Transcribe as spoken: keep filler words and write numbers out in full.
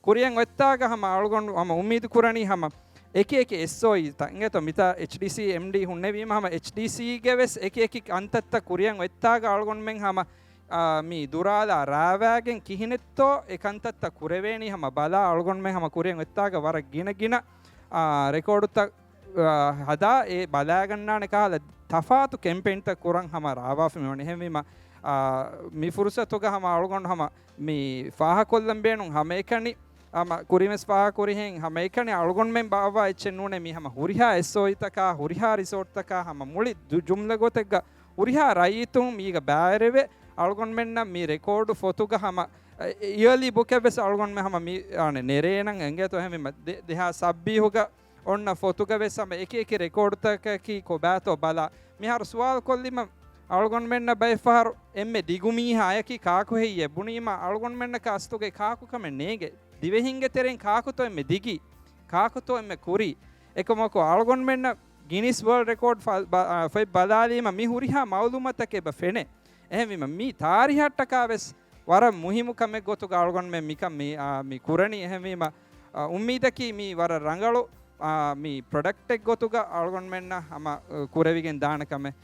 ކުރިއަށް އޮތްތާގަ ހަމަ އަޅުގަނޑު ހަމަ އުއްމީދު ކުރަނީ ހަމަ އެކި އެކި އެސްއޯއީތައް އިނގޭތޯ، މިތާ އެޗްޑީސީ އެމްޑީ ހުންނެވީމަ ހަމަ އެޗްޑީސީގެ ވެސް އެކި އެކި ކަންތައްތައް ކުރިއަށް އޮތްތާގަ އަޅުގަނޑުމެން ހަމަ، އާ، މި ދުރާލާ ރާވާގެން ކިހިނެއްތޯ އެ ކަންތައްތައް ކުރެވޭނީ ހަމަ ބަލާ އަޅުގަނޑުމެން ހަމަ ކުރިއަށް އޮތްތާގަ ވަރަށް ގިނަ ގިނަ، އާ، ރެކޯޑުތައް، އާ، ހަދާ އެ ބަލާގަންނާނެ ކަހަލަ ތަފާތު ކެމްޕެއިންތައް ކުރަން ހަމަ ރާވާފަ މިވަނީ. އެހެންވީމަ، އާ، މި ފުރުސަތުގަ ހަމަ އަޅުގަނޑު ހަމަ މި ފާހަކޮށްލަން ބޭނުން ހަމައެކަނި، ހަމަ ކުރިމެސް ފާހަކުރިހެން ހަމައެކަނި އަޅުގަނޑުމެން ބާއްވާ އެއްޗެއް ނޫނޭ. މި ހަމަ ހުރިހާ އެސްއޯއީތަކާ، ހުރިހާ ރިސޯޓްތަކާ ހަމަ މުޅި ދު-، ޖުމްލަ ގޮތެއްގަ ހުރިހާ ރައްޔިތުން މީގަ ބައިވެރިވެ، އަޅުގަނޑުމެންނަށް މި ރެކޯޑު ފޮތުގަ ހަމަ، އެ، އިޔަލީ ބުކެއް ވެސް އަޅުގަނޑުމެން ހަމަ މި، އާނެ، ނެރޭނަން އެނގޭތޯ. އެހެންވީމަ ދެ-، ދެހާސް ސައްބީހުގަ އޮންނަ ފޮތުގަ ވެސް ހަމަ އެކި އެކި ރެކޯޑުތަކަކީ ކޮބާތޯ ބަލާ. މިހާރު ސުވާލު ކޮށްލީމަ އަޅުގަނޑުމެންނަށް ބައެއްފަހަރު އެންމެ ދިގު މީހާ އެކީ ކާކު ހެއްޔޭ ބުނީމަ އަޅުގަނޑުމެންނަކަށް އަސްލުގައި ކާކު ކަމެއް ނޭނގެ. ދިވެހިންގެ ތެރެއިން ކާކުތޯ އެންމެ ދިގީ؟ ކާކުތޯ އެންމެ ކުރީ؟ އެކަމަކު އަޅުގަނޑުމެންނަށް ގިނިސް ވަރލްޑް ރެކޯޑް ފަ-، ބަ-، އާ، ފޮތް ބަލާލީމަ މި ހުރިހާ މައުލޫމާތަކެއް އެބަ ފެނޭ. އެހެންވީމަ މީ ތާރީހަށްޓަކާ ވެސް ވަރަށް މުހިއްމު ކަމެއް ގޮތުގަ އަޅުގަނޑުމެން މިކަން މި، އާ، މި ކުރަނީ. އެހެންވީމަ، އާ، އުއްމީދަކީ މީ ވަރަށް ރަނގަޅު، އާ، މި ޕްރޮޑަކްޓެއް ގޮތުގަ އަޅުގަނޑުމެންނަށް ހަމަ، އާ، ކުރެވިގެން ދާނެ ކަމެއް.